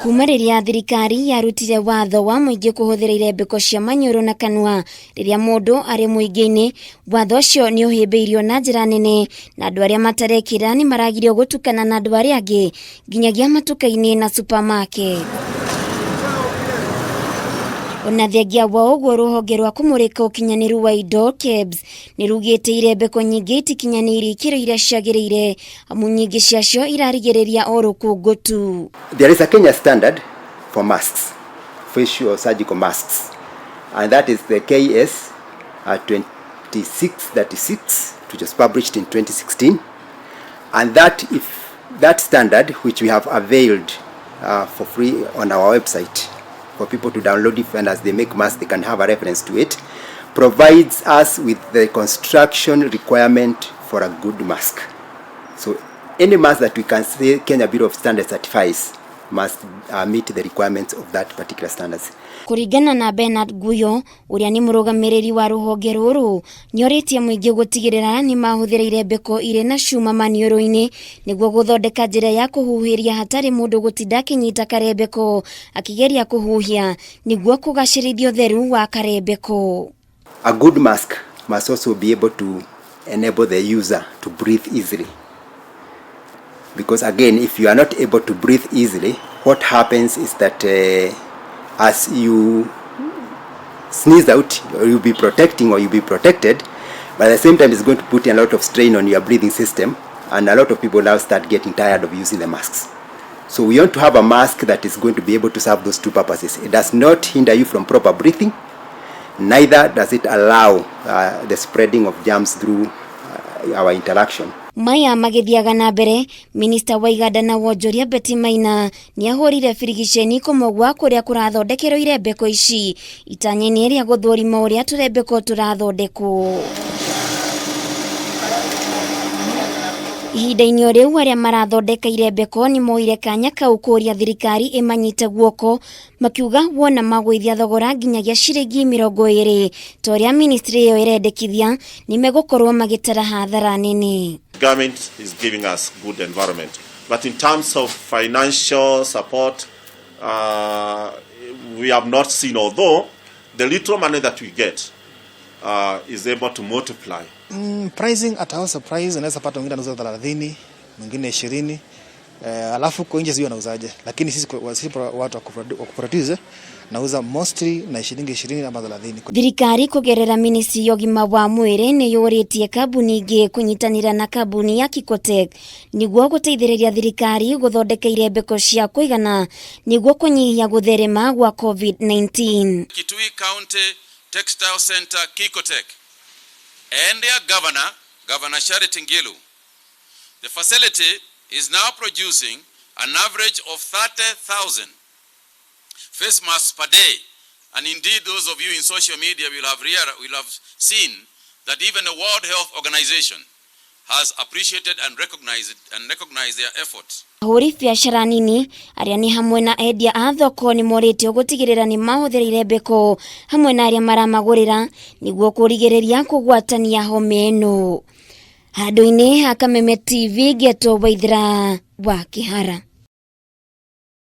Kuma rĩrĩa thirikari yarutire watho wa mũingĩ kũhũthĩra irembeko cia maniũrũ na kanua rĩrĩa mũndũ arĩ mũingĩ-inĩ, watho ũcio nĩ ũhĩmbĩirio na njĩra nene na andũ arĩa matarekĩra nĩ maragirio gũtukana na andũ arĩa angĩ nginyagia matuka-inĩ na supermarket. Ona thengia wa ũguo rũhonge rwa kũmũrĩka ũkinyanĩru wa indo KEBS nĩ rugĩte irembeko nyingĩ itikinyanĩirie ikĩro iria ciagĩrĩire amu nyingĩ ciacio irarigĩrĩria o rũkũngũ tu. There is a Kenya standard for masks, facial surgical masks, and that is the KS 2636, which was published in 2016. And that if that standard, which we have availed for free on our website for people to download it, and as they make masks, they can have a reference to it, provides us with the construction requirement for a good mask. So any mask that we can say Kenya Bureau of Standards certifies must meet the requirements of that particular standards. Kũringana na Bernard Guyo ũrĩa nĩ mũrũgamĩrĩri wa rũhonge rũrũ nĩorĩtie mũingĩ gũtigĩrĩra nĩ mahũthĩra irembeko irĩ na cuma maniũrũ-inĩ nĩguo gũthondeka njĩra ya kũhuhĩria hatarĩ mũndũ gũtinda akĩnyita karembeko akĩgeria kũhuhia nĩguo kũgacĩrithia ũtheru wa karembeko. A good mask must also be able to enable the user to breathe easily. Because again, if you are not able to breathe easily, what happens is that as you sneeze out, you'll be protecting or you'll be protected, but at the same time it's going to put a lot of strain on your breathing system, and a lot of people now start getting tired of using the masks. So we want to have a mask that is going to be able to serve those two purposes. It does not hinder you from proper breathing, neither does it allow the spreading of germs through our interaction. Maya magĩthiaga na mbere, minista wa iganda na wonjoria Betty Maina nĩ ahũrire birigiceni kũmũgwa kũrĩa kũrathondekerwo irembeko ici itanya-inĩ rĩa gũthũrima ũrĩa tũrembeko tũrathondekwo. Ihinda-inĩ o rĩu arĩa marathondeka irembeko nĩ moire kanya kau kũria thirikari ĩmanyite guoko makiuga wona magũithia thogora nginyagia ciringi 20 ta ũrĩa ministry ĩyo ĩrendekithia nĩ megũkorwo magĩtara hathara nene. Government is giving us good environment, but in terms of financial support, we have not seen, although the little money that we get is able to multiply. Pricing at house price unaweza pata mwingine anauza 30, mwingine 20. Alafu kwa nje sijui anauzaje, lakini sisi watu wa kuproduce nauza mostly na shilingi 20 ama 30. Thirikari kũgerera ministry ya ũgima wa mwĩrĩ nĩ yũrĩtie kambuni ingĩ kũnyitanĩra na kambuni ya Kikotek nĩguo gũteithĩrĩria thirikari gũthondeka irembeko cia kũigana nĩguo kũnyihia gũtherema gwa COVID-19. Kitui County Textile Center Kikotek and their governor, Governor Charity Ngilu. The facility is now producing an average of 30,000 face masks per day. And indeed, those of you in social media will have seen that even the World Health Organization has appreciated and recognized their efforts. Ahũri biacara nini arĩa nĩ hamwe na endia a thoko nĩ morĩtio gũtigĩrĩra nĩ mahũthĩra irembeko hamwe na arĩa maramagũrĩra nĩguo kũrigĩrĩria kũgwatania homa ĩno. Handũ-inĩ ha Kameme TV ngetwo Waithera wa Kĩhara.